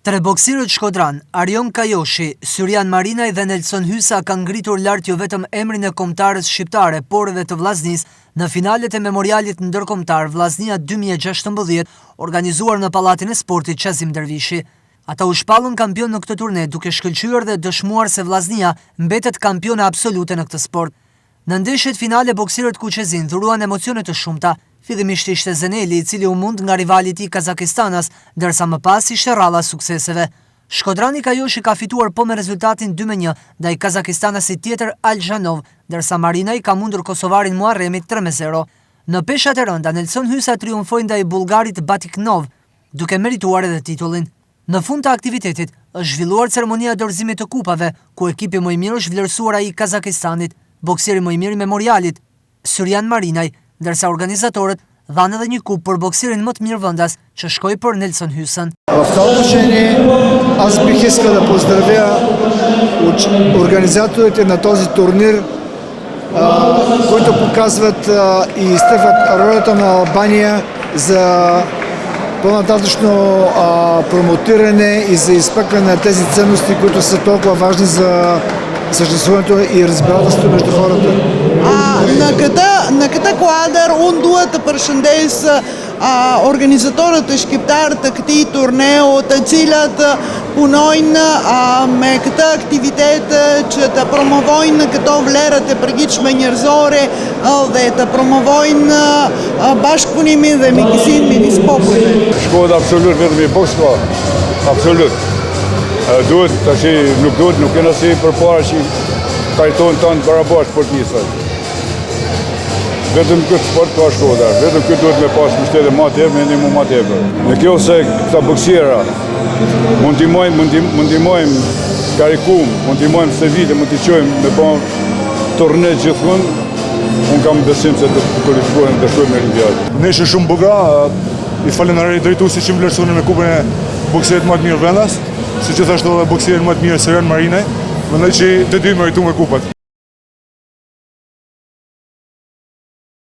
Tre boksierët shkodranë, Arion Kajoshi, Syrjan Marinaj dhe Nelson Hysa kanë ngritur lart jo vetëm emrin e kombëtares shqiptare, por edhe të Vllaznisë në finalet e Memorialit Ndërkombëtar Vllaznia 2016, organizuar në Pallatin e Sportit Qazim Dervishi. Ata u shpallën kampionë në këtë turne, duke shkëlqyer dhe dëshmuar se Vllaznia mbetet kampione absolute në këtë sport. Në ndeshjet finale boksierët kuqezinj dhuruan emocione të shumta. Fillimisht ishte Zeneli, i cili u mund nga rivali i tij kazakistanas, ndërsa më pas ishte radha e sukseseve. Shkodrani Kajoshi ka fituar po me rezultatin 2-1 ndaj kazakistanasit tjetër Alzhanov, ndërsa Marinaj ka mundur kosovarin Muharremi 3-0. Në peshat e rënda, Nelson Hysa triumfoi ndaj bullgarit Batiknov, duke merituar edhe titullin. Në fund të aktivitetit, është zhvilluar ceremonia e dorëzimit të kupave, ku ekipi më i mirë është vlerësuar ai i Kazakistanit, boksieri më i mirë i memorialit, Syrjan Marinaj, ndërsa organizatorët dhanë edhe një kupë për boksierin më të mirë vendas, që shkoi për Nelson Hysën. В това отношение аз бих искал да поздравя организаторите на този турнир, които показват и изтъкват ролята на Албания за по-нататъчно промотиране и за изпъкване на тези ценности, които са толкова важни за съществуването и разбирателството между хората. А, në këtë, në këtë kuadër, unë dua të përshëndes a, organizatorët shqiptar të këtij turneu, të cilat punojnë a, me këtë aktivitet që të promovojnë këto vlerat e përgjithshme njerëzore dhe të promovojnë bashkëpunimin dhe miqësinë midis popujve. Shkodra absolut vetëm i boks ka, absolut. Duhet, tash nuk duhet, nuk kena si përpara që trajtojnë tanë barabartë sportistët. Vetëm këtë sport ka Shkodra, vetëm këtë duhet me pas mbështetje ma tepër, me ndihmu ma tepër. Në kjo se këta boksiera, mund t'i mojmë, mund t'i mund t'i mojmë karikum, mund t'i mojmë stërvitje, mund t'i çojmë me ba turne gjithkund, unë kam besim se do të kualifikohen dhe shkojmë në Olimpiadë. Ndeshje shumë bukura, i falenderoj drejtuesit që më vlerësuan me kupën e boksierit më të mirë vendas, si gjithashtu edhe boksierin më të mirë Syrjan Marinaj. Mendoj që të dy meritu me kupat.